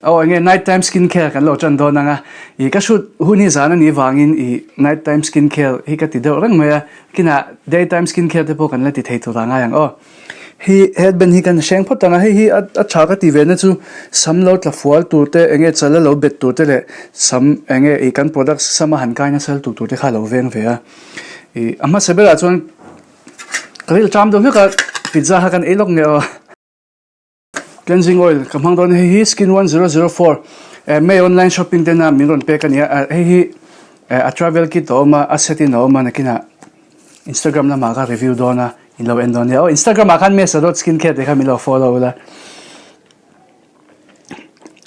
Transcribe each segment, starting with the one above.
Aw enge night time skin care kan lo tan dawn anga ih ka shoot hun hi zan anih vangin ih night time skin care hi ka ti deuh reng mai a kinah day time skin care te pawh kan la ti thei tur ah ngai ang aw. Hi headband hi kan hreng phawt ang a hei hi a a tha ka ti ve na chu sam lo tla fual tur te enge chal a lo bet tur te leh sam enge ih kan product sama han kai nasa lutuk tur te kha a lo veng ve a ih a hmasa berah chuan ka rilru ṭam deuh hlek a pizza kha kan ei lawk nge aw. Cleansing oil ka hmang dawn a hei hi skin 1004 eh May online shopping te na min rawn pek a ni a hei hi eh a travel kit a awm a a set in a awm a nakinah Instagram lamah ka review dawn a in lo en dawn nia aw Instagram ah khan Mesa dot skincare tih kha min lo follow ula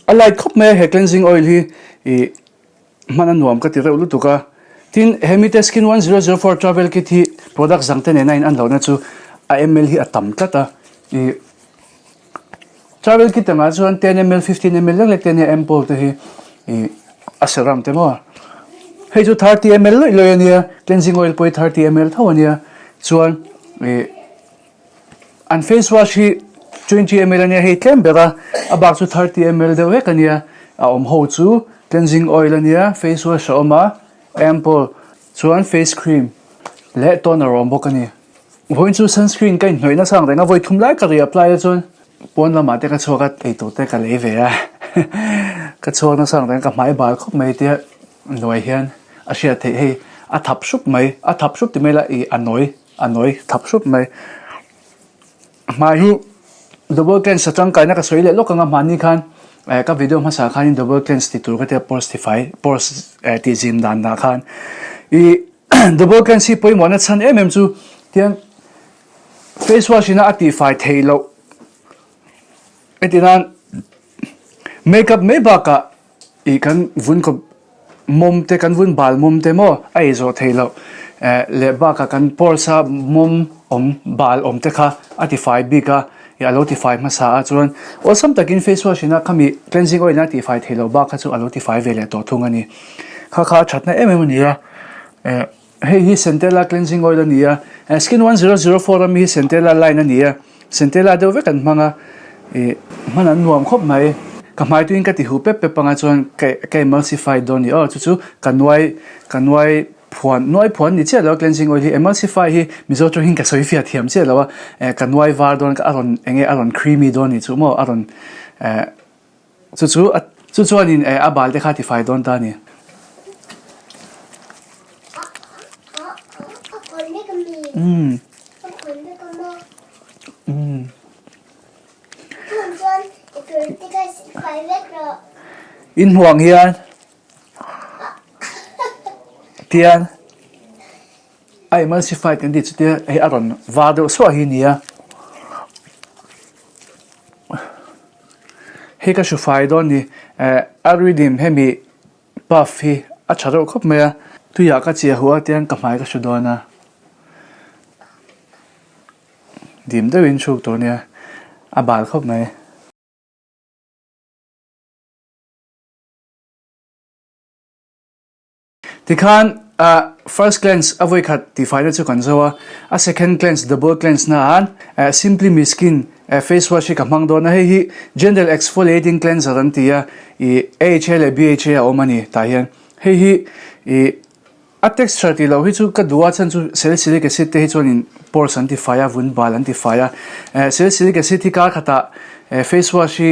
a light khawp mai a he cleansing oil hi ih hman a nuam ka ti reuh lutuk a tin hemi te skin 1004 travel kit hi product zang te nena in an lohna chu a ml hi a tam tlat a ih travel kit angah chuan 10 ml 15 ml lek lek te ania ampoule te hi ih a serum te maw hei chu 30 ml lawih lawih ania cleansing oil pawh hi 30 ml tho ania chuan ih An face wash hi 20 ml ania hei tlem ber a, a bak chu 30 ml deuh vek ania, a awm ho chu cleansing oil ania, face wash a awm a, ampoule chuan face cream leh toner a awm bawk a ni. Vawiin chu sunscreen ka inhnawih nasa ang reng a, vawi thum lai ka reapply a chuan pawn lamah te ka chhuak a, eitur te ka lei ve a, ka chhuak nasa ang reng a ka hmai bal khawp mai tia hnuai hian a hriat theih hei a thap hrup mai, a thap hrup ti mai ila ih a nawi. A nawi thap hrup mai. Hmai hi double cleanse a tangkaina ka sawi leh lawk anga hmanni khan eh ka video hmasa khanin double cleanse ti tur ka tia pores ti fai pores eh tih zim dan dah khan ih double cleanse hi pawimawhna chhan em em chu tiang face wash ina a tih fai theih loh heti nan makeup mai bakah Ih kan vun kawp mawm te kan vun bal mawm te maw a ei zawh theih loh eh leh bakah kan pores a mawm awm bal awm te kha a tifai bik a ih a lo tifai hmasa a chuan awlsam takin face wash ina khami cleansing oil ina tifai theih loh bak kha chu a lo tifai ve leh tawh thung a ni kha kha a thatna em em a ni a eh hei hi centella cleansing oil a ni a eh skin 1004 ami hi centella line a ni a. Centella deuh vek an hmang a, ih hman an nuam khawp mai. Ka hmai tuin ka ti huh pep pep anga chuan ka ka emulsify dawn ni aw chu chu ka nuai ka nuai phuan nuai phuan ni chiah lo a cleansing oil hi emulsify hi Mizo tawngin ka sawi fiah thiam chiah lo a eh ka nuai var dawn a rawn eng nge a rawn creamy dawn ni chu maw a rawn eh Chu chu a chu chuanin eh a bal te kha tifai dawn ta a ni. Umm. Umm. In hmuh ang hian tian a emulsified kan tih chu tia hei a rawn var deuh suah hi a ni a. Hei ka hru fai dawn ni eh a rhythm hemi puff hi a tha reuh khawp mai a tuiah ka chiah huh a tiang ka hmai ka hru dawn a dim deuhin chhuk tur nia a bal khawp mai. Tikhan ah first cleanse a vawi khat tihfaina chu kan zo a, a second cleanse double cleanse na an eh simply mi skin eh face wash hi ka hmang dawn a, hei hi gentle exfoliating cleanser an ti a, ih AHA leh BHA a awm a ni tah hian hei hi ih a texture tih loh hi chu ka duh a chhan chu salicylic acid te hi chuanin pores an tifai a vun bal an tifai a, eh salicylic acid hi kar khatah eh face wash hi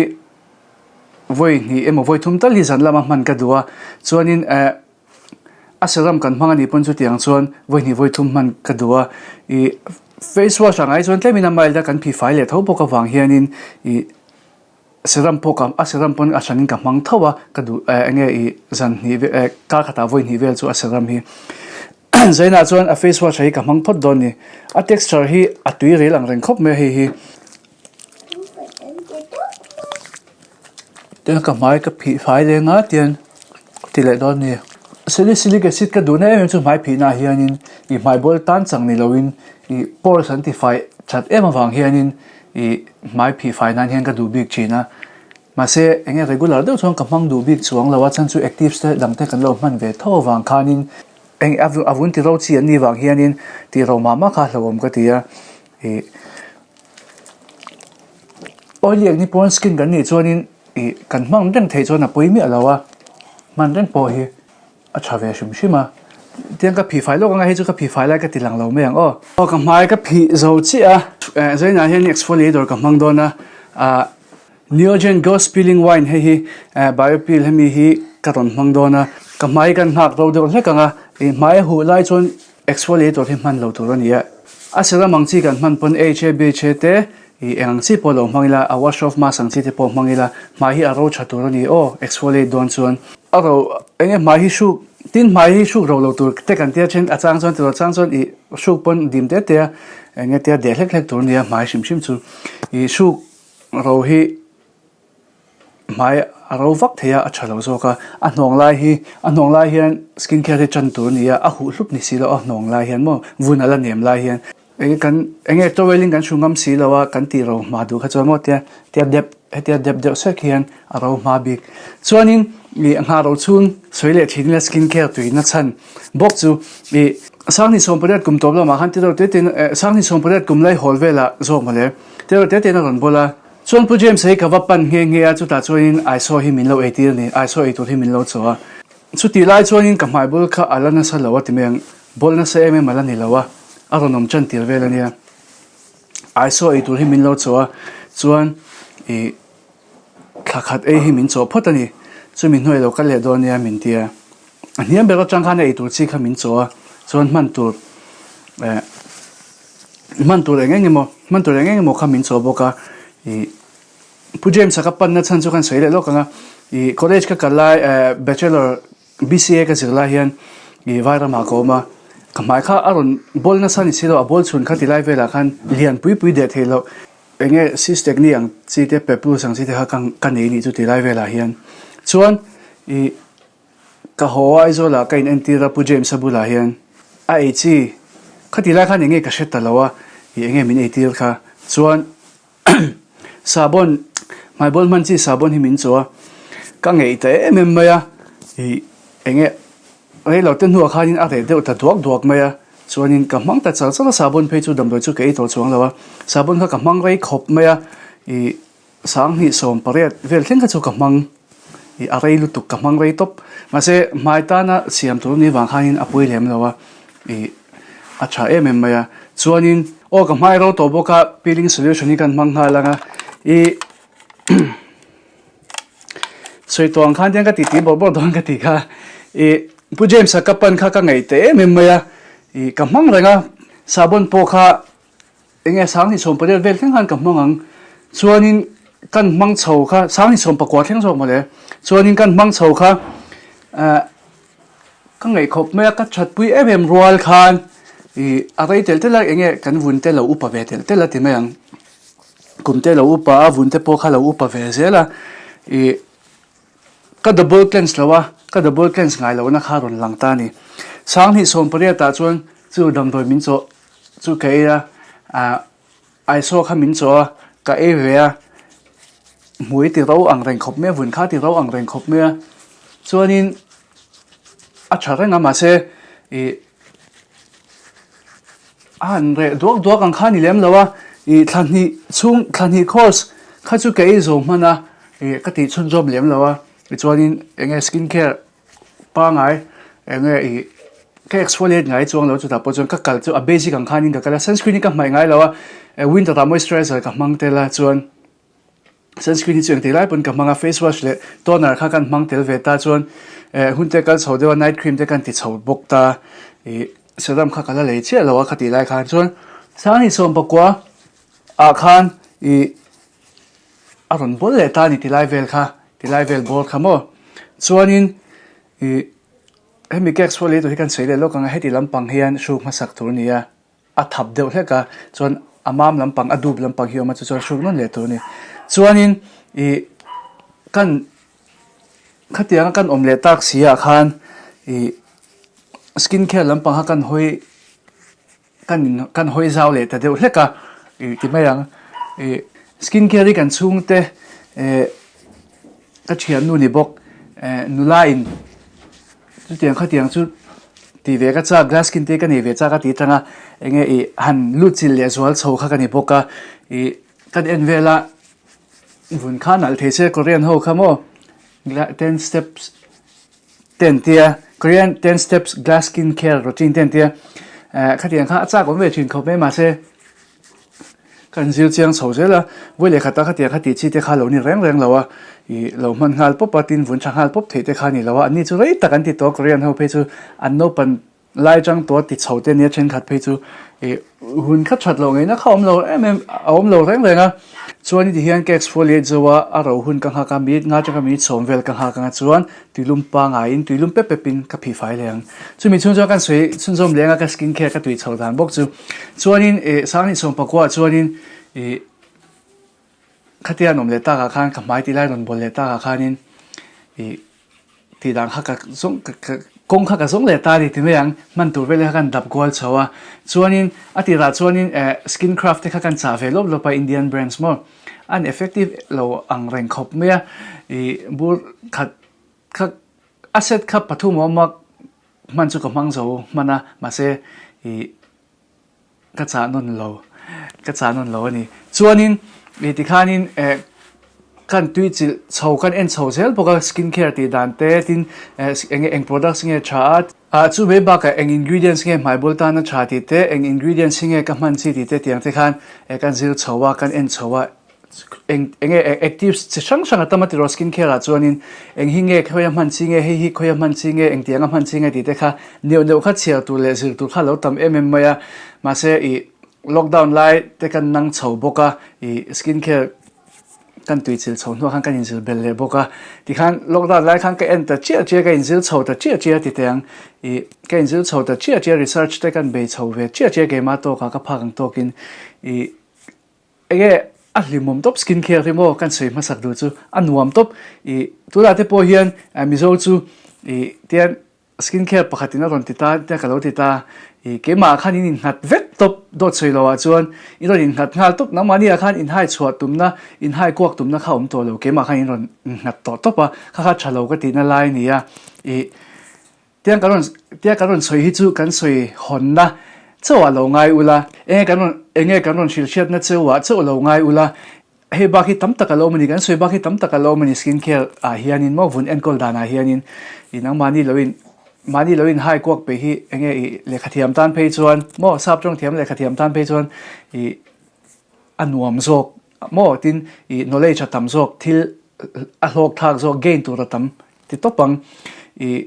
Vawi hnih emaw vawi thum tal hi zan lama hman ka duh a, chuanin eh a serum kan hmang a nih pawn chutiang chuan vawi hnih vawi thum hman ka duh a, ih face wash ang ai chuan tlemin a mild a kan phih fai leh tho bawk avang hianin ih serum pawh ka a serum pawn a hranin ka hmang tho a, ka duh eh enge ih zan hnih vel eh kar khatah vawi hnih vel chu a serum hi Zainah chuan a face wash hi ka hmang phawt dawn ni, a texture hi a tui rel ang reng khawp mai a hei hi. Tiang ka hmai ka phih fai leng a tiang ti leh dawn ni. Salicylic acid ka duhna em em chu hmai phihna ah hianin ih hmai bawl tan chang ni loin ih pores an ti fai that em avang hianin ih hmai phih fai nan hian ka duh bik thin a. Mahse enge regular deuh chuan ka hmang duh bik chuang lo a chhan chu actives te dang te kan lo hman ve tho avang khanin eng a vun ti ro chi an nih vang hianin tih ro mah mah kha hlauhawm ka ti a ih. Oily ang ni pawn skin kan nih chuanin. Ih kan hmang reng theih chuan a pawi miah lo a, hman reng pawh hi a tha ve hrim hrim a. Tiang ka phih fai lawk anga hei chu ka phih fai lai ka ti lang lo mai ang aw. Aw ka hmai ka phih zo chiah a, zainah hian exfoliator ka hmang dawn a, ah Neogen Ghost Peeling Wine hei hi bio peel hemi hi ka rawn hmang dawn a, ka hmai kan nghak ro deuh hlek ang a, ih hmai a huh lai chuan Exfoliator hi hman lo tur a ni a, a serum ang chi kan hman pawn AHA, BHA te ih eng ang chi pawh lo hmang ila, a wash off mask ang chi te pawh hmang ila, hmai hi a ro tha tur a ni aw, exfoliate dawn chuan. A ro eng nge hmai hi hruk, tin hmai hi hruk ro lo tur te kan tia then a chang chuan tiraw chang chuan ih hruk pawn dim te te a, eng nge tia deh hlek hlek tur a ni a hmai hrim hrim chu ih hruk ro hi. Hmai a ro vak thei a, a tha lo zawk a, a hnawng lai hi a hnawng lai hian skin care hi tan tur a ni a, a huh hlup ni si lo a hnawng lai hian maw vun a la nem lai hian enge kan enge towel in kan hru ngam si lo a kan tih ro hma duh kha chuan maw tia tia dep hetia dep deuh sek hian a ro hma bik chuanin ih nghah ro chhung sawi leh thin ila skin care tuina chhan bawk chu ih sanghnih sawmpariat kum tawp lamah khan tiraw te te sanghnih sawmpariat kum lai hawl velah zawk mawle tiraw te te in a rawn bawl a. Chuan Pu James hi ka va pan nghe nghe a, chutah chuanin Aisaw hi min lo eitir a ni, Aisaw eitur hi min lo chaw a. Chutih lai chuanin ka hmai bul kha a la nasa lo a ti mai ang, bawlh nasa em em a la ni lo a, a rawn awm tan tir vel a nia. Aisaw eitur hi min lo chaw a, chuan ih thla khat ei hi min chaw phawt a ni, chumi hnuai lo kal leh dawn nia min ti a. A hniam ber atang khan a eitur chi kha min chaw a, chuan hman tur eh. Hman tur eng eng emaw, hman tur eng eng emaw kha min chaw bawk a, ih Pu James-a ka panna chhan chu kan sawi leh lawk ang a, ih college ka kal lai eh bachelor BCA ka zir lai hian ih Vairamah ka awm a, ka hmai kha a rawn bawl nasa ni si lo, a bawl chhun kha ti lai velah khan lian pui pui deh theih loh, eng nge cystic ni ang chi te papules ang chi te kha ka nei nih chu ti lai velah hian chuan ih Ka haw Aizawlah ka inentir a Pu James-a bulah hian a ei chi khati lai khan enge ka hre ta lo a, ih enge min eitir kha chuan sahbawn hmaibawl hman chi sahbawn hi min chaw a, ka ngeih ta em em mai a, ih enge rei lo te hnuah khanin a reh deuh ta duak duak mai a, chuanin ka hmang ta char char a sahbawn phei chu damdawi chu ka ei tawh chuang lo a, sahbawn kha ka hmang rei khawp mai a, ih. Sanghnih 18 vel thleng kha chu ka hmang ih a rei lutuk ka hmang rei tawp. Mahse hmai tana siam tur ni vang khanin a pawi lem lo a ih a tha em em mai a. Chuanin aw ka hmai ro tawh bawk a peeling solution hi kan hmang nghal ang a ih sawi tawh ang khan tiang ka titi bawrh bawrh dawn ka ti kha ih Pu James-a ka pan kha ka ngaih teh em em mai a ih ka hmang reng a sahbawn pawh kha Enge 20 18 vel thleng khan ka hmang ang. Chuanin kan hmang chho kha 20 19 thleng zawk mawle. Chuanin kan hmang chho kha eh ka ngaih khawp mai a, ka thatpui em em rual khan ih a rei telh telh a, enge kan vun te lo upa ve telh telh a ti mai ang. Kum te lo upa a, vun te pawh kha lo upa ve zel a ih ka double cleanse lo a, ka double cleanse ngai lohna kha rawn lang ta a ni. 20 18 ah chuan chu damdawi min chawh Chu ka ei a, ah Aisaw kha min chaw a, ka ei ve a, hmui ti ro ang reng khawp mai a, vun kha ti ro ang reng khawp mai a, chuanin a tha reng a mahse ih a han reh duak duak ang kha a ni lem lo a, ih thla hnih chhung thla hnih course kha chu ka ei zo hman a, ih ka tih chhunzawm lem lo a, tichuanin eng nge skin care Pangai eng nge ih ka exfoliate ngai chuang lo chutah pawh chuan ka kal chu a basic ang khanin ka kal a sunscreen hi ka hmaih ngai lo a eh winter ah moisturizer ka hmang tel a chuan sunscreen hi chu engti lai pawn ka hmang a face wash leh toner kha kan hmang tel ve ta chuan eh hun te kal chho deuh a night cream te kan ti chho bawk ta ih serum kha ka la lei chiah lo a khatih lai khan chuan sanghnih 19 ah khan ih A rawn bawl leh ta a ni tilai vel kha, tilai vel bawr kha maw. Chuanin ih hemi cakes pawh lei tur hi kan sawi leh lawk ang a, heti lampang hian hruk hmasak tur a ni a, a thap deuh hlek a, chuan a mam lampang a dup lampang hi a awm a chu chuan hruk nawn leh tur a ni. Chuanin ih kan khatianga kan awm leh tak si ah khan ih skin care lampang kha kan hawi Kan in kan hawi zau leh ta deuh hlek a ih ti mai ang. Ih skin care hi kan chhungte eh ka thiannu ni bawk eh nula in chutiang khatiang chu ti ve ka chak glass skin te ka nei ve chak a ti atanga eng nge ih han lut chilh leh zual chho kha ka ni bawk a ih kan en vel a. Vun kha nalh thei se Korean ho kha maw ten steps te an tia Korean ten steps glass skin care routine te an tia eh khatiang kha a chak awm ve thin khawp mai mahse kan zir chiang chho zel a vawi leh khata khatiang kha tih chi te kha lo ni reng reng lo a ih lo hman nghal pawp a tin vun tha nghal pawp theih te kha a ni lo a anni chu rei tak an ti tawh a Korean ho phei chu an naupan Lai chang tawh ti chho te nia thenkhat phei chu ih hun khat that loh ngeina kha a awm lo em em a awm lo reng reng a. Chuan heti hian ka exfoliate zo a, a ro hun ka nghak a, minute nga atanga minute sawm vel ka nghak anga chuan tuilum pangaiin tuilum pep pep in ka phih fai leh ang. Chumi chhung chuan kan sawi chhunzawm leng a ka skin care ka tui chho dan bawk chu. Chuanin ih sanghnih sawm pakua ah chuanin ih khatia an awm leh takah khan ka hmai tih lai rawn bawl leh takah khanin ih Tih dan kha ka zawng ka ka kawng kha ka zawng leh ta a ni ti mai ang, hman tur vel kha kan dap kual chho a, chuanin a tirah chuanin eh skin craft te kha kan chah ve lawp lawp a Indian brands maw, an effective lo ang reng khawp mai a, ih bur khat kha a set kha pathum a awm a, hman chu ka hmang zo hman a mahse ih. Ka chah nawn lo, ka chah nawn lo a ni. Chuanin ih tikhanin eh kan tui chilh chho kan en chho zel bawk a skin care tih dan te tin eh eng eng products nge tha a, ah chu mai bakah eng ingredients nge hmai bul tana tha tih te eng ingredients hi nge ka hman chi tih te tiang te khan eh kan zir chho a kan en chho a. Eng eng nge actives chi hrang hrang a tam a tiraw skin care ah chuanin eng hi nge khawia hman chi nge hei hi khawia hman chi nge eng tianga hman chi nge tih te kha neuh neuh kha chhiar tur leh zir tur kha a lo tam em em mai a mahse ih lockdown lai te kan nang chho bawk a ih skin care kan tui chil chho hnuah khan kan inzir bel leh bawk a tikhan lockdown lai khan ka en ta chiah chiah ka inzir chho ta chiah chiah ti teh ang ih ka inzir chho ta chiah chiah research te kan bei chho ve chiah chiah keimah tawkah ka phak ang tawkin ih Enge a hlimawm tawp skin care hi maw kan sawi hmasak duh chu a nuam tawp ih tunah te pawh hian Mizo chu ih tian skin care pakhat in a rawn ti ta tia ka lo ti ta ih keimah ah khan in innghat vek tawp dawt sawi lo ah chuan in rawn innghat nghal tawp nangmahni ah khan inhai chhuah tumna inhai kuak tumna kha a awm tawh lo keimah khan in rawn innghat tawh tawp a kha kha tha lo ka tihna lai a ni a ih Tiang kan rawn tia kan rawn sawi hi chu kan sawi hawnna chauh ah lo ngai ula, enge kan rawn enge kan rawn hrilh hriatna chauh ah chauh lo ngai ula, hei bak hi tam tak a lo awm a ni, kan sawi bak hi tam tak a lo awm a ni skin care ah hianin maw vun enkawl dan ah hianin ih nangmahni lo in mahni lo in hai kuak peih hi enge ih lehkha thiam tan phei chuan maw sap tawng thiam lehkha thiam tan phei chuan ih a nuam zawk maw tin ih knowledge a tam zawk thil a hlawk thlak zawk gain tur a tam Ti tawp ang, i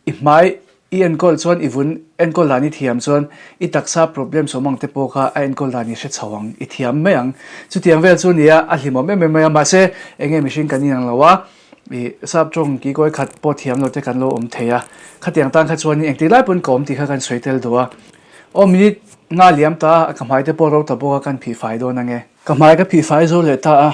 i hmai i enkawl chuan i vun enkawl dan i thiam chuan i taksa problem sawm ang te pawh kha a enkawl dan i hre chho ang, i thiam mai ang. Chutiang vel chu nia a hlimawm em em mai a, mahse enge mihring kan inang lo a, i sap tawng kikawi khat pawh thiam lo te kan lo awm thei a, khatiang tan kha chuanin engtik lai pawn ka awm tih kha kan sawi tel duh a. Aw minute nga liam ta a, ka hmai te pawh ro ta bawk a kan phih fai dawn ange. Ka hmai ka phih fai zo leh ta a.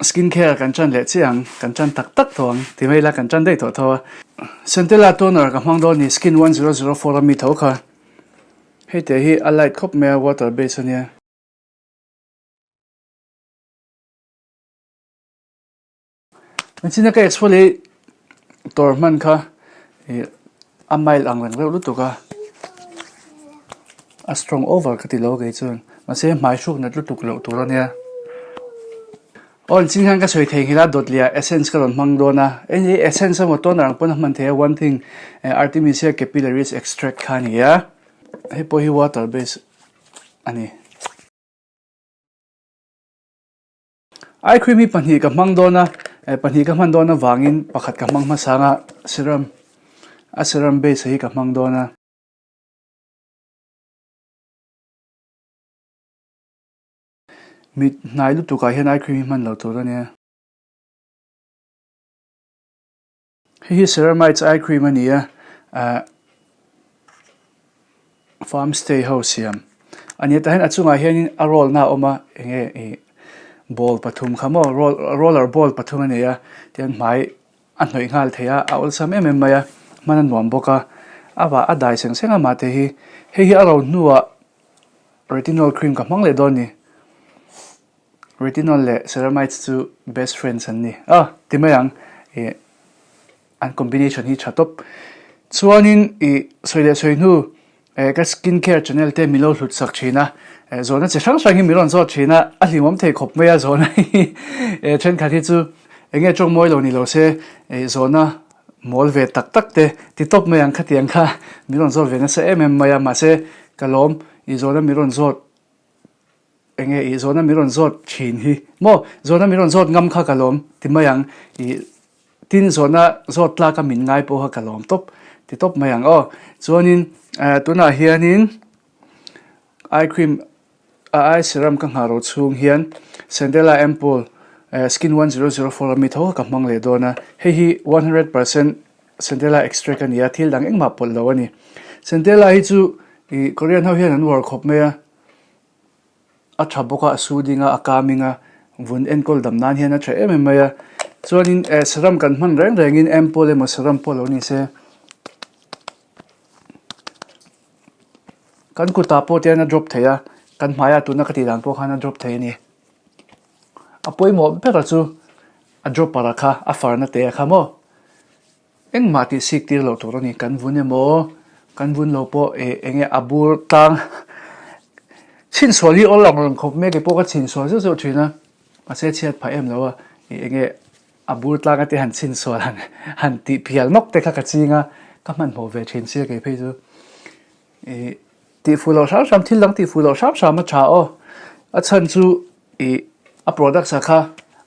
Skin care kan tan leh chiah ang, kan tan tak tak tawh ang ti mai ila kan tan daih tawh tho a. Centella toner ka hmang dawn ni skin 1004 a mi tho kha. Hei te hi a light khawp mai a water base a nia. China ka exfoliate tawr hman kha ih a mild ang reng reuh lutuk a a strong over ka ti lo kei chuan mahse hmai hruk nat lutuk loh tur a nia aw in chin hian ka sawi thei nghilh a dawt leh ah essence ka rawn hmang dawn a eng hi essence emaw toner ang pawn a hman thei a one thing artemisia capillaris extract kha a ni a hei pawh hi water base a ni. Eye cream hi pahnih ka hmang dawn a, eh pahnih ka hman dawn avangin pakhat ka hmang hmasa anga serum a serum base hi ka hmang dawn a. Mit hnai lutuk ah hian eye cream hi hman loh tur a nia. Hei hi ceramides eye cream a ni a, ah farm stay ho siam a ni a tah hian a chungah hianin a roll na a awm a eng nge ih ball pathum kha maw roll roller ball pathum a nei a tihian hmai a hnawih nghal thei a a awlsam em em mai a hman a nuam bawk a a vah a dai seng seng a mahte hi hei hi a ro hnuah retinol cream ka hmang leh dawn a ni. Retinol leh ceramides chu best friends an ni a ti mai ang ih an combination hi tha tawp. Chuanin ih sawi leh sawi hnu. Ka skin care channel te min lo hlut sak thin a, zawhna chi hrang hrang hi min rawn zawt thin a, a hlimawm thei khawp mai a zawhna hi thenkhat hi chu eng nge tawng mawi lo ni lo se zawhna mawl ve tak tak te ti tawp mai ang khatiang kha min rawn zawt ve nasa em em mai a, mahse ka lawm i zawhna min rawn zawt eng nge i zawhna min rawn zawt thin hi maw zawhna min rawn zawt ngam kha ka lawm ti mai ang i Tin, zawhna zawt tlaka min ngai pawh kha ka lawm tawp ti tawp mai ang aw. Chuanin tunah hianin eye cream a eye serum ka nghah ro chhung hian Centella Ampoule Skin 1004 ami tho kha ka hmang leh dawn a. Hei hi 100% Centella extract a ni a, thil dang engmah pawlh lo a ni. Centella hi chu Korean ho hian an uar khawp mai a. A tha bawk a, a su ding a, a kaming a, vun enkawl dam nan hian a tha em em mai a. Chuanin eh serum kan hman reng rengin ampoule emaw serum pawh lo ni se kan kutah pawh te hian a drop thei a, kan hmaiah tuna ka tih dan pawh khan a drop thei a ni. A pawimawh bera chu a dropper a kha a farna te a kha maw. Engmah tih sik tir loh tur a ni. Kan vun emaw, kan vun lo pawh eh eng nge a bur tlang chhinsual hi awl ang reng khawp mai kei pawh ka chhinsual zeuh zeuh thin a, mahse chhiat phah em lo a, ih eng nge a bur tlang ate han chhinsual han han tih phial nawk te kha ka ching a, ka hmanhmawh ve thin sia kei phei chu. Ih tih fuh loh hram hram thil dang tih fuh loh hram hram a tha aw. A chhan chu ih a products ah kha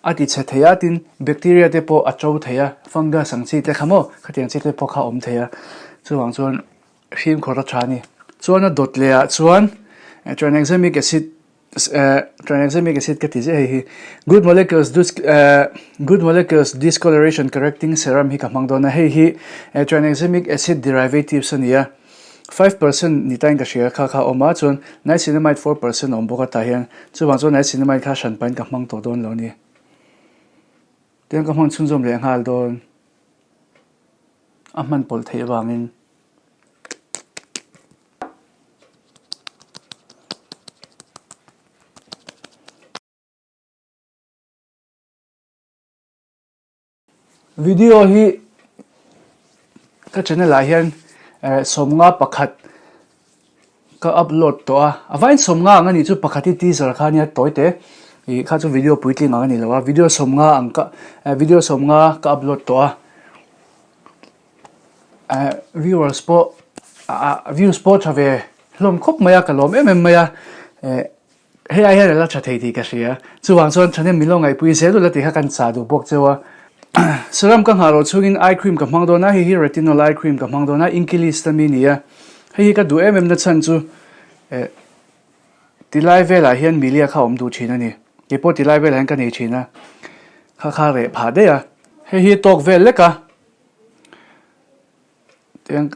a ti chhe thei a tin bacteria te pawh a to thei a fungus ang chi te kha maw khatiang chi te pawh kha a awm thei a chuvang chuan fimkhur a tha a ni. Chuan a dawt leh ah chuan tranexamic acid Tranexamic acid ka ti ziah hei hi. Good Molecules Good Molecules Discoloration Correcting Serum hi ka hmang dawn a, hei hi Tranexamic acid derivatives a ni a, 5% ni tain ka hria kha kha a awm a, chuan Niacinamide 4% a awm bawk a tah hian, chuvang chuan Niacinamide kha hran pahin ka hmang tawh dawn lo a ni. Tiang ka hmang chhunzawm leh nghal dawn a hman pawlh theih avangin. Video hi ka channel ah hian 51 ka upload tawh a, a vain 50 ang a nih chu pakhat hi teaser kha ania tawi te ih kha chu video puitling ang a ni lo a, video 50 ang ka video 50 ka upload tawh a. Viewers pawh views pawh tha ve hlawm khawp mai a ka lawm em em mai a hei ai hian a la tha thei tih ka hria chuvang chuan thahnem min lo ngaihpui zel ula tih kha kan chah duh bawk cheu a serum ka nghah rawh chungin eye cream ka hmang dawn a hei hi retinol eye cream ka hmang dawn a inky list ami a ni a hei hi ka duh em em na chhan chu tilai velah hian milia kha a awm duh thin a ni keipawh tilai velah hian ka nei thin a kha kha reh phah daih a hei hi tawk vel lek a. Tiang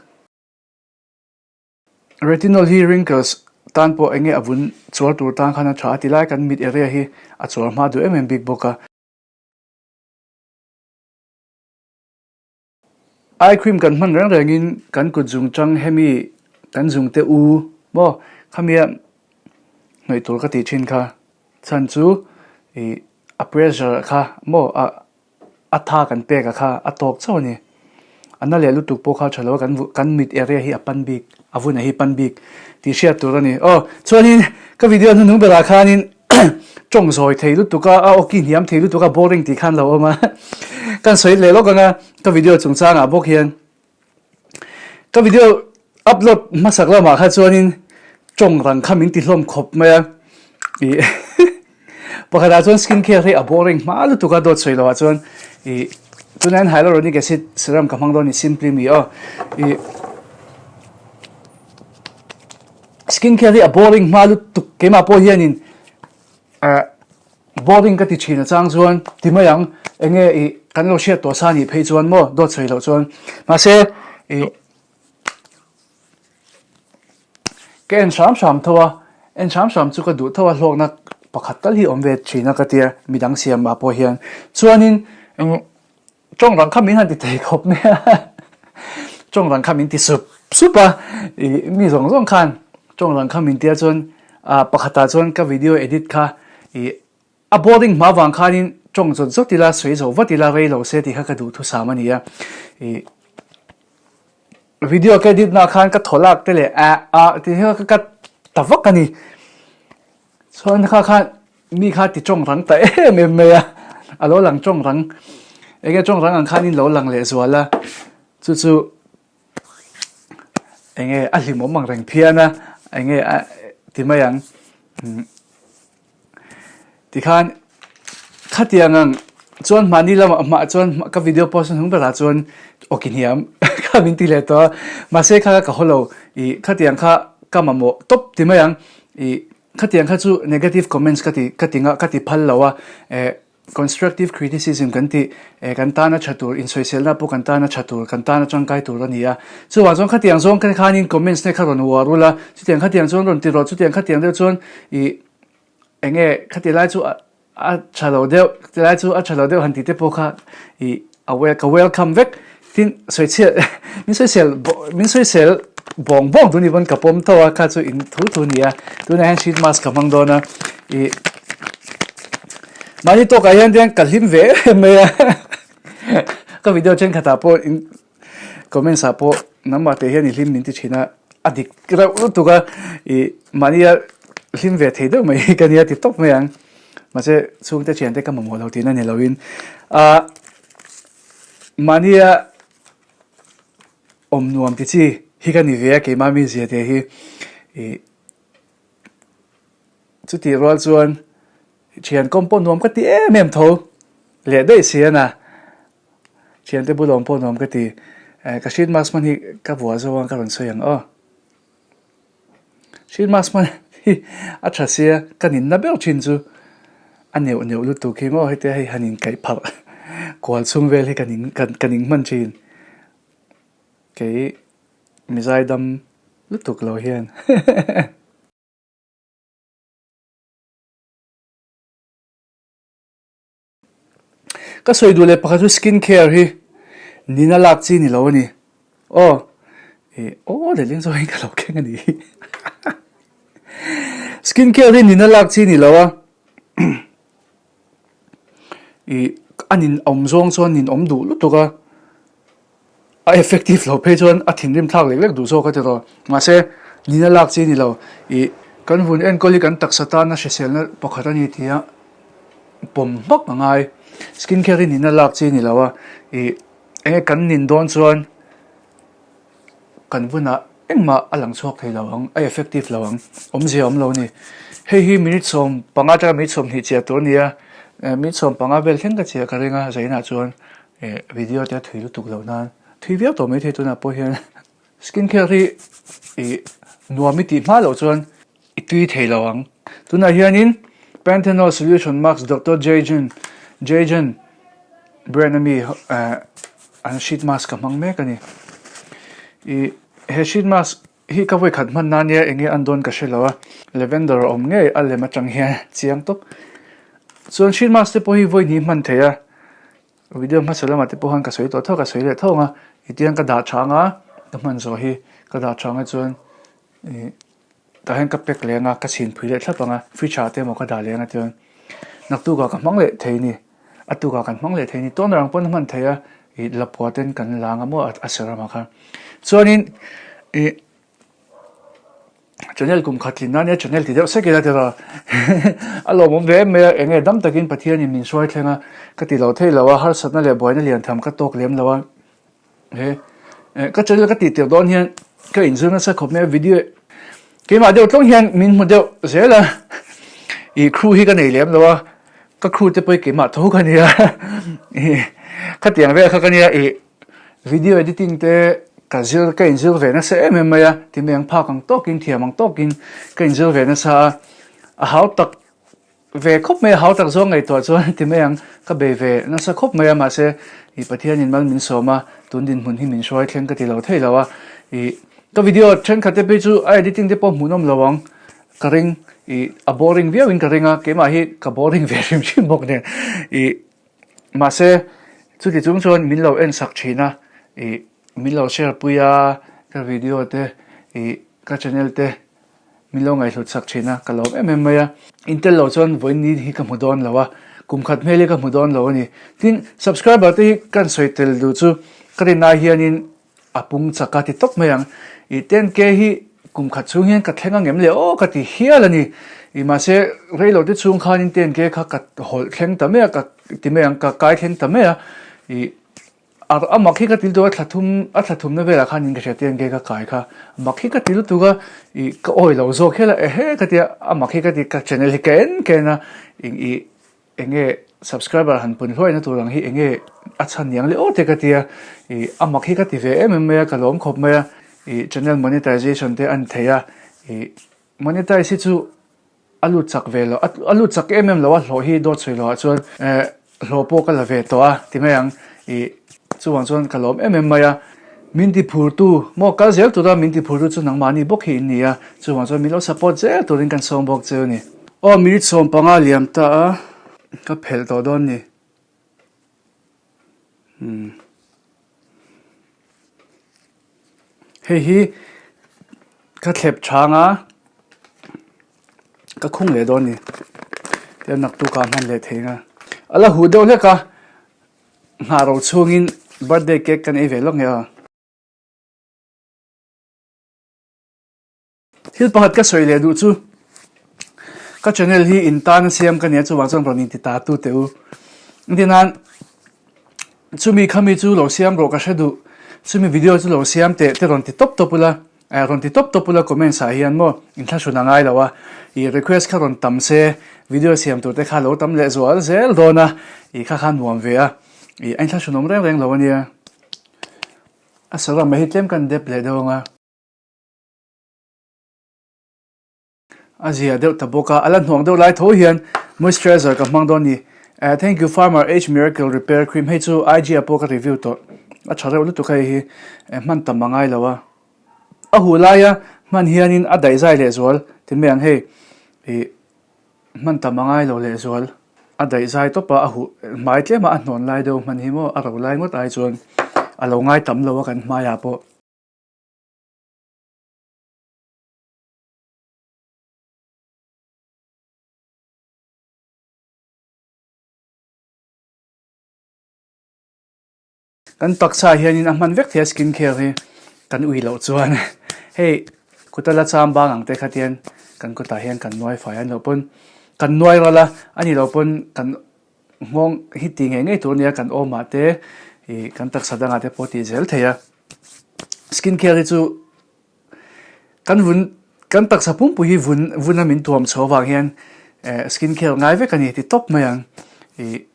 retinol hi wrinkles tan pawh enge a vun chuar tur tan khan a tha a tilai kan mit area hi a chuar hma duh em em bik bawk a. Eye cream kan hman reng rengin kan kut zung chang hemi kan zung te u maw khamia hnawih tur ka tih thin kha chhan chu ih a pressure kha maw a A tha kan pek a kha a tawk chauh a ni. A na leh lutuk pawh kha tha lo a, kan kan mit area hi a pan bik, a vun a hi pan bik tih hriat tur a ni. Aw, chuanin ka video hnuhnung berah khanin tawng zawi thei lutuk a, a awki hniam thei lutuk a, boring tih khan lo awm a. Kan sawi leh lawk ang a, ka video chungchangah bawk hian. Ka video upload hmasak lamah kha chuanin tawng rang kha min ti hlawm khawp mai a, ih pakhatah chuan skin care hi a boring hma lutuk a dawt sawi lohah chuan ih tunah hian hyaluronic acid serum ka hmang dawn a ni simply me aw ih skin care hi a boring hma lutuk keimah pawh hianin Eh, boring ka ti thin a chang chuan ti mai ang, enge ih kan lo hriat tawh sa nih phei chuan maw dawt sawi loh chuan. Mahse ih ka en hram hram tho a, en hram hram chu ka duh tho a hlawkna pakhat tal hi awm ve thin a ka tia midang siam ah pawh hian. Chuanin eng Tawng rang kha min han ti thei khawp mai a, tawng rang kha min ti sup sup a, ih mi zawng zawng khan tawng rang kha min tia chuan ah pakhatah chuan ka video edit kha ih a boring hma vang khanin tawng zawt zawt ila sawi zo vat ila rei lo se tih kha ka duhthusam a ni a, ih. Video ka edit na khan ka thaw lak te leh a a tih hi ka cut ta vak a ni. Chuan kha khan mi kha ti tawng rang ta em em mai a, a lo lang tawng rang enge tawng rang ang khanin lo lang leh zual a, chu chu enge a hlimawm ang reng phian a, enge a ti mai ang. Tikhan khatiang ang chuan mahni lamah hmah chuan ka video post hnung berah chuan aw ki hniam kha min ti leh tawh a, mahse kha ka haw lo ih khatiang kha ka mamawh tawp ti mai ang ih khatiang kha chu negative comments ka ti ka ti ngah ka ti phal lo a eh constructive criticism kan tih eh kan tana tha tur insawiselna pawh kan tana tha tur kan tana tangkai tur a ni a, chuvang chuan khatiang zawng khanin comments te kha rawn uar ula chutiang khatiang chuan rawn ti rawh chutiang khatiang deuh chuan ih Enge khati lai chu a tha lo deuh, khati lai chu a tha lo deuh han tih te pawh kha ih a wel ka welcome vek. Tin sawichhiat min sawisel min sawisel bawng bawng tur ni pawn ka pawm tho a, kha chu in thu thu a ni a. Tunah hian sheet mask ka hmang dawn a, ih mahni tawkah hian tiang ka hlim ve em mai a, ka video thenkhatah pawh in Comments ah pawh nangmah teh hian i hlim min ti thin a, a dik reuh lutuk a, ih mahnia hlim ve thei deuh mai hi ka nia ti tawp mai ang. Mahse chhungte thiante ka mamawh lo tihna ni loin ah mahnia awm nuam ti chi hi ka ni ve a keimah mizia te hi ih chutih rual chuan thian kawm pawh nuam ka ti em em tho leh daih si a na. Thiante bul awm pawh nuam ka ti. Eh, ka sheet mask hman hi ka vuah zo ang ka rawn sawi ang aw. Sheet mask hman hi a tha sia, ka ninna ber thin chu a neuh neuh lutuk hi maw hetia hei han inkaih pharh kual chhung vel hi ka ning ka ning hman thin. Kei mizaidam lutuk lo hian. Ka sawi duh leh pakhat chu skin care hi nina lak chi ni lo a ni. Aw ih aw leh leng zawngin ka lo keng a ni hi. Skin care hi nina lak chi ni lo a ih a nin awm zawng chuan nin awm duh lutuk a. A effective lo phei chuan a thinrim thlak lek lek duh zawk a ti rawh. Mahse nina lak chi ni lo ih kan vun enkawl hi kan taksa tana hriselna pakhat a ni tih a pawm hmak a ngai. Skin care hi nina lak chi ni lo a ih enge kan nin dawn chuan kan vunah engmah a lang chhuak thei lo ang, a effective lo ang, awmzia a awm lo a ni. Hei hi minute 15 atanga minute 20 chiah tur a ni a, minute 15 vel thleng ka chiah ka ring a zainah chuan. Eh video te a thui lutuk loh nan thui viau tawh maithei tunah pawh hian skin care hi ih nuam i tih hma loh chuan i tui thei lo ang. Tunah hianin Panthenol Solution Mask Doctor Jayjun Jayjun brand ami eh an sheet mask ka hmang mek a ni. Ih he sheet mask hi ka vawikhat hman nan nia enge an dawn ka hre lo a, lavender a awm ngei a lem atang hian chiang tawp. Chuan sheet mask te pawh hi vawi hnih hman thei a. Video hmasa lamah te pawh khan ka sawi tawh tho, ka sawi leh tho ang a, itiang ka dah tha ang a, ka hman zawh hi ka dah tha ang a chuan ih tah hian ka pack leh ang a, ka chhin phui leh thlap ang a, fridge ah te emaw ka dah leh ang a tichuan naktukah ka hmang leh thei a ni, a tukah kan hmang leh thei a ni, toner ang pawn a hman thei a, ih lapua ten kan la ang a maw a serum ah khan chuanin ih. Channel kum khat tlin nan nia channel ti deuh sek ila tira a lawmawm ve em mai a enge dam takin Pathianin min hruai thleng a ka ti lo thei lo a harsatna leh buaina lian tham ka tawk lem lo a he ka channel ka tih tir dawn hian ka inzir nasa khawp mai a video keimah deuh tlawng hian min hmu deuh zel a ih crew hi ka nei lem lo a ka crew te pawh hi keimah tho ka nia khatiang vel kha ka nia ih. Video editing te ka zir ka inzir ve nasa em em mai a, ti mai ang phak ang tawkin thiam ang tawkin ka inzir ve nasa a, a hau tak ve khawp mai a, hau tak zawng ngaihtuah chuan ti mai ang ka bei ve nasa khawp mai a, mahse ih Pathianin mal min sawm a, tun dinhmun hi min hruai thleng ka ti lo thei lo a, ih ka video thenkhat te phei chu a editing te pawh hmuhnawm lo ang ka ring, ih a boring viauin ka ring a, keimah hi ka boring ve hrim hrim bawk nen ih. Mahse, chuti chung chuan min lo en sak thin a, ih min lo share pui a, ka video te ih ka channel te min lo ngaihhlut sak thin a, ka lawm em em mai a. Intel lo chuan vawiin ni hi ka hmu dawn lo a, kum khat hmel hi ka hmu dawn lo a ni. Tin, subscriber te hi kan sawi tel duh chu ka rin ai hianin. A pung chak a ti tawp mai ang. I 10K hi kum khat chhung hian ka thleng ang em le aw ka ti hial a ni. I mahse rei lo te chhung khanin 10K kha ka hawlh thleng ta mai a, ka ti mai ang, ka kai thleng ta mai a. I a a mak hi ka ti lutuk a, thla thum a thla thumna velah khanin ka hria 10K ka kai kha. Mak hi ka ti lutuk a, i ka awi lo zawk hial a, ehe ka ti a, a mak hi ka ti, ka channel hi ka en ka en a, eng i Enge subscriber han pun hluaina tur ang hi enge a chhan niang le aw te ka tia i a mak hi ka ti ve em em mai a ka lawm khawp mai a i channel monetization te a ni thei a i monetize hi chu a lut chak ve lo a lut chak em em lo a hlawh hi dawt sawi loh ah chuan eh hlawh pawh ka la ve tawh a ti mai ang i chuvang chuan ka lawm em em mai a min ti phur tu maw kal zel tura min ti phur tu chu nangmahni bawk hi in ni a chuvang chuan min lo support zel turin kan sawm bawk cheu a ni. Aw minute 15 liam ta a, ka phelh tawh dawn ni. Umm. Hei hi ka thlep chang a, ka khung leh dawn ni. Tichuan naktuk ah hman leh thei nga. A la huh deuh hlek a, nghah ro chhungin birthday cake kan ei ve lawk nge aw. Thil pakhat ka sawi leh duh chu ka channel hi in tan a siam ka nia chuvang chuan rawn inti ta tu teh u. Engtin nan chumi khami chu lo siam rawh ka hre duh chumi video chu lo siam teh te rawn ti tawp tawp ula eh rawn ti tawp tawp ula comments ah hian maw inthlahrun a ngai lo a ih request kha rawn tam se video siam tur te kha lo tam leh zual zel dawn a ih kha kha nuam ve a ih a inthlahrun awm reng reng lo a nia a saram mai hi tlem kan dep leh deuh ang a. A zia deuh ta bawk a, a la hnuang deuh lai tho hian moisturizer ka hmang dawn ni. Eh thank you farmer age miracle repair cream hei chu IG ah pawh ka review tawh a tha reuh lutuk hei hi eh hman tam a ngai lo a. A huh laia hman hianin a daih zai leh zual ti mai ang hei ih hman tam a ngai lo leh zual a daih zai tawp a a huh hmai tlem a a hnawn lai deuh hman hi maw a ro lai ngawt ai chuan a lo ngai tam lo a kan hmaiah pawh. Kan taksa hianin a hman vek thei a skin care hi kan ui loh chuan hei kuta la cham bang ang te kha tian kan kutah hian kan nuai fai a ni loh pawn kan nuai ral a a nih loh pawn kan nghawng hi ti ngei ngei tur a nia kan awmah te ih kan taksa dangah te pawh tih zel thei a skin care hi chu. Kan vun, kan taksa pumpui hi vun, vuna min tuam chho avang hian eh skin care ngai vek a ni ti tawp mai ang. Ih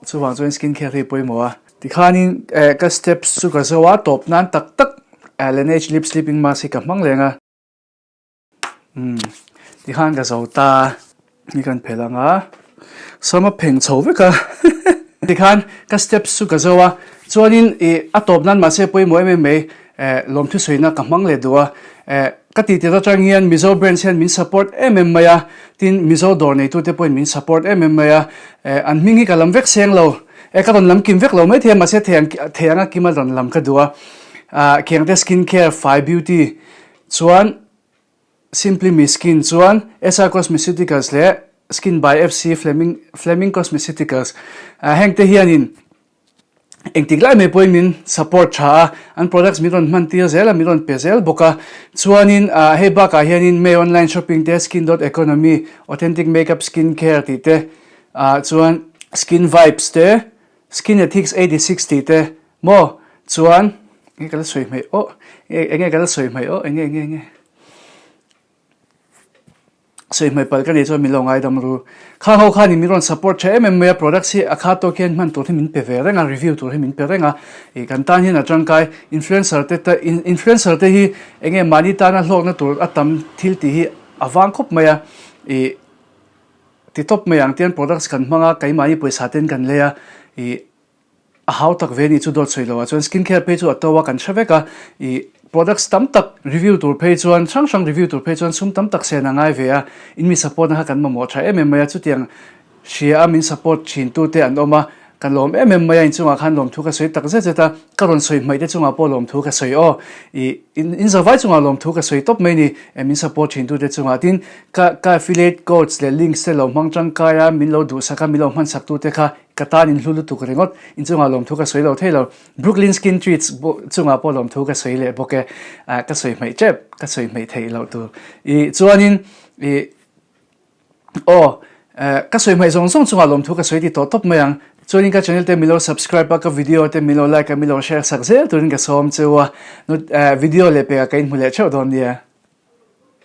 chuvang chuan skin care hi pawimawh a. Tikhanin eh ka steps chu ka zo a, tawp nan tak tak Laneige lip sleeping mask hi ka hmang leng a. Umm tikhan ka zo ta ni kan phelh ang a sam a pheng chho vek a tikhan ka steps chu ka zo a chuanin ih a tawp nan mahse pawimawh em em mai eh lawmthu sawiina ka hmang leh duh a eh ka tih tir atang hian Mizo brands hian min support em em mai a tin Mizo dawr neitute pawhin min support em em mai a eh an hming hi ka lam vek seng lo eh ka rawn lam kim vek lo maithei a mahse thei ang thei anga kima rawn lam ka duh a ah Khiangte skin care fai beauty Chuan Simply Me Skin chuan SR Cosmeceuticals leh Skin by FC Fleming Fleming Cosmeceuticals hengte hianin engtik lai mai pawhin min support tha a, an products min rawn hman tir zel a, min rawn pe zel bawk a. Chuanin hei bakah hianin May Online Shopping te, Skin dot Economy, Authentic Makeup Skin Care tih te, chuan Skin Vibes te, Skin Ethics 86 tih te maw chuan enge ka la sawi hmaih aw enge ka la sawi hmaih aw enge enge enge sawi hmaih palh ka nih chuan min lo ngaidam ru khang ho khanin min rawn support tha em em mai a products hi a kha tawk hian hman tur hi min pe ve reng a review tur hi min pe reng a ih kan tan hian a tangkai influencer te te influencer te hi enge mahni tana hlawkna tur a tam thil tih hi a vang khawp mai a ih Ti tawp mai ang tian products kan hmang a, keimahni pawisa ten kan lei a, ih a hau tak ve ni chu dawt sawi lo ah chuan skin care phei chu a to a kan hre vek a, ih products tam tak review tur phei chuan hrang hrang review tur phei chuan sum tam tak sen a ngai ve a, in mi support na kha kan mamawh tha em em mai a, chutiang hria a min support thin tu te an awm a. Ka lawm em em mai a, inchungah khan lawmthu ka sawi tak zet zet a, ka rawn sawi hmaih te chungah pawh lawmthu ka sawi aw. Ih, in in zavai chungah lawmthu ka sawi tawp mai ni, eh min support thin tute chungah. Tin, ka ka affiliate codes leh links te lo hmang tangkai a, min lo duhsak a, min lo hmansak tute kha ka tan in hlu lutuk ringawt. Inchungah lawmthu ka sawi lo thei lo. Brooklyn Skin Treats chungah pawh lawmthu ka sawi leh bawk e. Ah, ka sawi hmaih tep, ka sawi hmaih theih loh tur. Ih, chuanin, ih, Aw, ka sawi hmaih zawng zawng chungah lawmthu ka sawi ti tawh tawp mai ang. Chuanin ka channel te milo subscribe a, ka video te milo like a, milo share sak zel turin ka sawm cheu a. Video leh pekah ka inhmu leh theuh dawn nia.